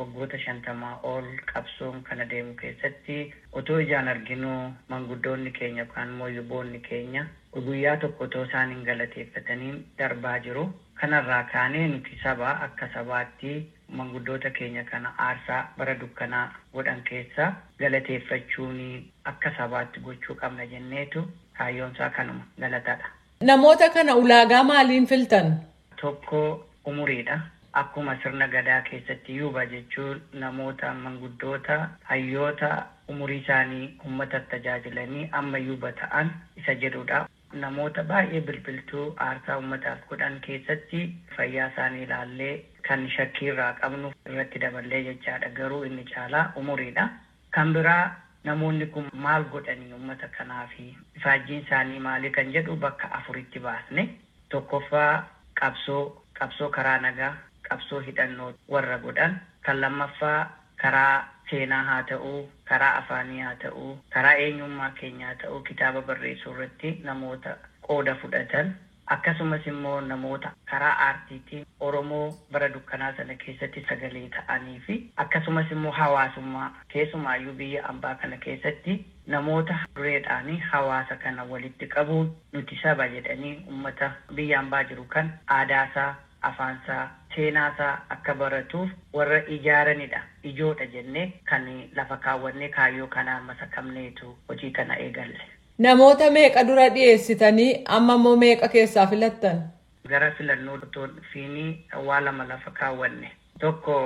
Waggoota 50 ol qabsoon kana deemu keessatti otoo ijaan arginuu manguddoonni keenya yookaan immoo yuboonni keenya guyyaa tokko otoo isaan hin galateeffataniin darbaa jiru. Kanarraa kaanee nuti saba akka sabaatti manguddoota keenya kana aarsaa bara dukkanaa godhan keessa galateeffachuun akka sabaatti gochuu qabna jenneetu kaayyoonsaa kanuma galatadha. Namoota kana ulaagaa maaliin filtan? Tokko umuriidha. Akkuma sirna gadaa keessatti yuuba jechuun namoota manguddoota hayyoota umurii isaanii uummata tajaajilanii amma yuuba ta'an isa jedhudha. Namoota baay'ee bilbiltuu aarsaa uummataaf godhan keessatti fayyaa isaanii ilaallee kan shakkiirraa qabnu irratti daballee jechaadha. Garuu inni caalaa umuriidha. Kan biraa namoonni kun maal godhanii uummata kanaafi ifaajjiin isaanii maali kan jedhu bakka afuritti baasne. Tokkoffaa qabsoo karaa nagaa, qabsoo hidhannoo warra godhan. Kan lammaffaa karaa seenaa haa ta'uu, karaa afaanii haa ta'uu, karaa eenyummaa keenyaa haa ta'uu kitaaba barreessuu irratti namoota qooda fudhatan. Akkasumas immoo namoota karaa aartiitiin Oromoo bara dukkanaa sana keessatti sagalee ta'anii fi akkasumas immoo hawaasummaa keessumaayyuu biyya ambaa kana keessatti namoota dureedhaanii hawaasa kana walitti qabuun nuti saba jedhanii uummata biyya ambaa jiru kan aadaasaa, afaansaa, seenaasaa akka baratuuf warra ijaaranidha. Ijoodha jennee kan lafa kaawwannee kaayyoo kanaan masakamneetu hojii kana eegalle. Namoota meeqa dura dhiyeessitanii amma immoo meeqa keessaa filattan? Gara filannoo otoo fiinii waa lama lafa kaawwanne. Tokko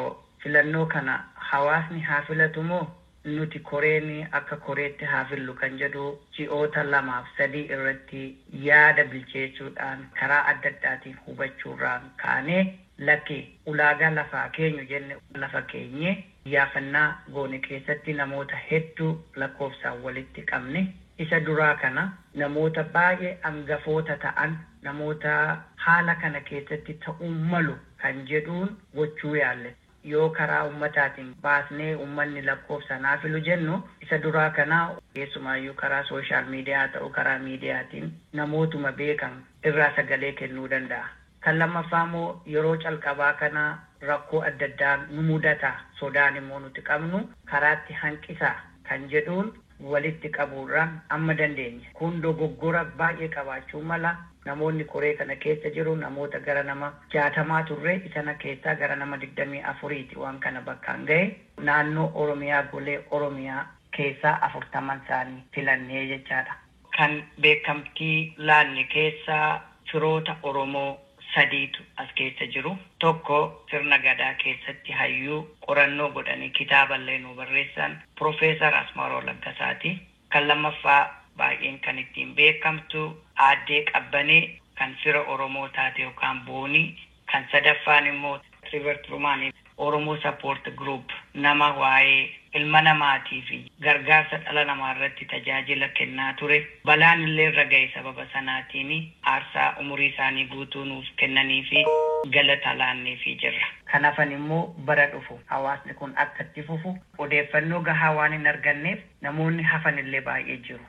filannoo kana hawaasni haa filatu moo nuti koreen akka koreetti haa fillu kan jedhu ji'oota 2 fi 3 irratti yaada bilcheessuudhaan karaa adda addaatiin hubachuurraan kaanee lakki ulaagaa lafaa keenyu jenne lafa keenye iyyaafannaa goone keessatti namoota hedduu lakkoofsaan walitti qabne. Isa duraa kana namoota baay'ee hangafoota ta'an, namoota haala kana keessatti ta'uu malu kan jedhuun gochuu yaalle. Yoo karaa ummataatiin baasnee ummanni lakkoofsa naa filu jennu, isa duraa kana keessumaayyuu karaa social media ta'u karaa miidiyaatiin namootuma beekan irraa sagalee kennuu danda'a. Kan lammaffaa immoo yeroo calqabaa kana rakkoo adda addaa nu mudata, sodaan immoo nuti qabnu karaatti hanqisa kan jedhuun walitti qabuurraan amma dandeenye. Kun dogoggora baay'ee qabaachuu mala. Namoonni koree kana keessa jiru namoota gara nama 60 turre, isana keessaa gara nama 24ti waan kana bakkaan ga'e. Naannoo Oromiyaa, golee Oromiyaa keessaa 40n isaanii filannee jechaadha. Kan beekamtii laanne keessaa firoota Oromoo sadiitu as keessa jiru. Tokko sirna gadaa keessatti hayyuu qorannoo godhanii kitaaballee nu barreessan Profeesar Asmaaroo Laggasaati. Kan lammaffaa baay'een kan ittiin beekamtu Aaddee Qabbanee kan fira Oromoo taate yookaan Boonii. Kan sadaffaan immoo River Trumaan Oromoo Support Group nama waa'ee ilma namaatii fi gargaarsa dhala namaa irratti tajaajila kennaa ture. Balaan illee irra ga'e sababa sanaatiin aarsaa umurii isaanii guutuu nuuf kennanii fi galata laanneefii jirra. Kan hafan immoo bara dhufu hawaasni kun akka itti fufu odeeffannoo gahaa waan hin arganneef namoonni hafan illee baay'ee jiru.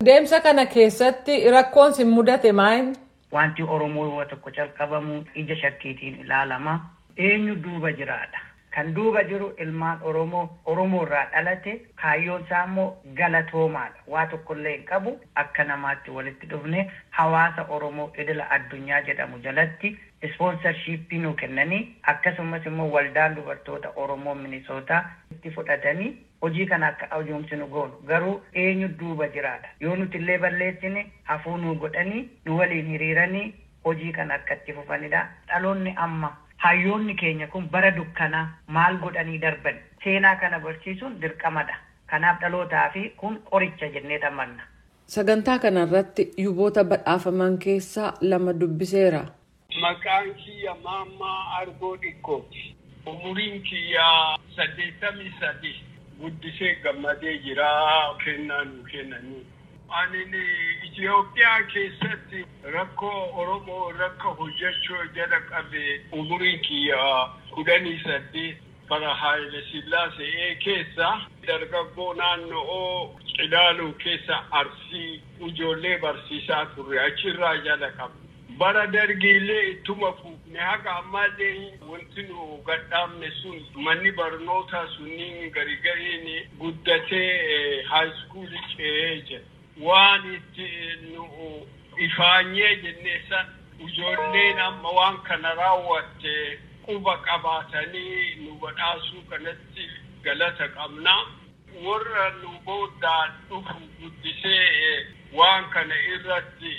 Deemsa kana keessatti rakkoon sin mudate maal? Wanti Oromoo yoo tokko calqabamu ija shakkiitiin ilaalama. Eenyu duuba jiraadha? Kan duuba jiru ilmaan Oromoo Oromoo irraa dhalate, kaayyoon isaa immoo galatoomaadha. Waa tokkollee hin qabu, akka namaatti walitti dhufne hawaasa Oromoo idila addunyaa jedhamu jalatti sponsorship nu kennanii, akkasumas immoo waldaan dubartoota Oromoo Minisootaa itti fudhatanii hojii kana akka ajoomsinu goonu. Garuu eenyu duuba jiraadha? Yoo nuti illee balleessine hafuu nu godhanii nu waliin hiriiranii hojii kana akka itti fufanidha. Dhaloonni amma hayyoonni keenya kun bara dukkanaa maal godhanii darban, seenaa kana barsiisuun dirqamadha. Kanaaf dhalootaa fi kun qoricha jennee amanna. Sagantaa kanarratti yuboota badhaafaman keessaa lama dubbiseera. Maqaan kiyya Maammaa Argoo Dhikkooti. Umuriin kiyya 83. Guddisee gammadee jira kennaa nu kennanii. Ani Itoophiyaa keessatti rakkoo Oromoo rakka hojjechuu jala qabe umuriin kiyya 18 bara Haayile Sillaasee keessa dargaggoo naannoo Cilaaluu keessa Arsii ijoollee barsiisaa turre, achirraa jala qabe. Bara dargiillee ittuma fuufne, haga ammaallee wanti nu gadhaabne sun manni barnootaa sunniin garigariin guddatee high schoolii ce'ee jira. Waan itti nu ifaanyee jennee san ijoolleen amma waan kana raawwatte quba qabaatanii nu badhaasuu kanatti galata qabna. Warra nu boodaan dhufu guddisee waan kana irratti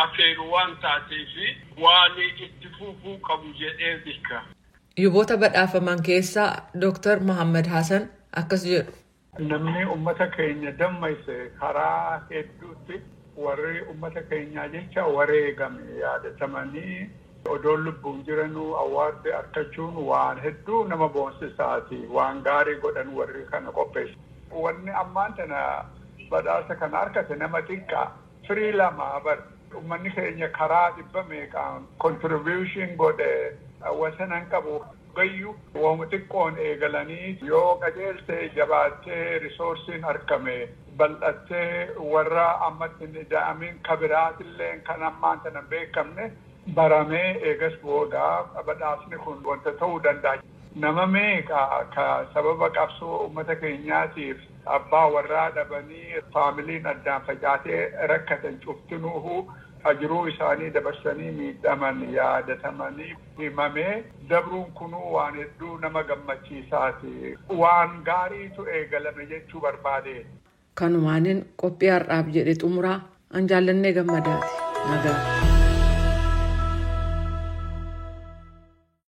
afeeru waan taateef, waan itti fufuu qabu jedhee bika. Yuboota badhaafaman keessaa Dr. Muhammad Hassan akkas jedhu. Namni uummata keenya dammayse, karaa hedduutti warri uummata keenyaa jecha wareegame yaadatamanii odoon lubbuun jiranuu award argachuun waan hedduu nama boonsisaati. Waan gaarii godhan warri kana qopheesse. Wanni ammaan tana badhaasa kana argate nama xiqqaa firii lama bar. Uummanni keenya karaa dhibba meeqaan contribution godhe wasanan qabu. Gayyuu wooma xiqqoon eegalanii yoo qajeeltee jabaattee resourceiin argame bal'attee warra ammatti hin ida'amin kabiraatillee kan ammaan tana beekamne baramee eegas booda badhaasni kun wanta ta'uu danda'a. Nama meeqa ka sababa qabsoo uummata keenyaatiif abbaa warraa dhabanii, faamiliin addaan facaatee rakkatan cuftinuuhu jiruu isaanii dabarsanii miidhaman yaadatamanii himamee dabruun kunuu waan hedduu nama gammachiisaati. Waan gaariitu eegalame jechuu barbaade. Kanumaanin qophii har'aaf jedhe xumuraa, an Jaallannee Gammadaati. Nagaa.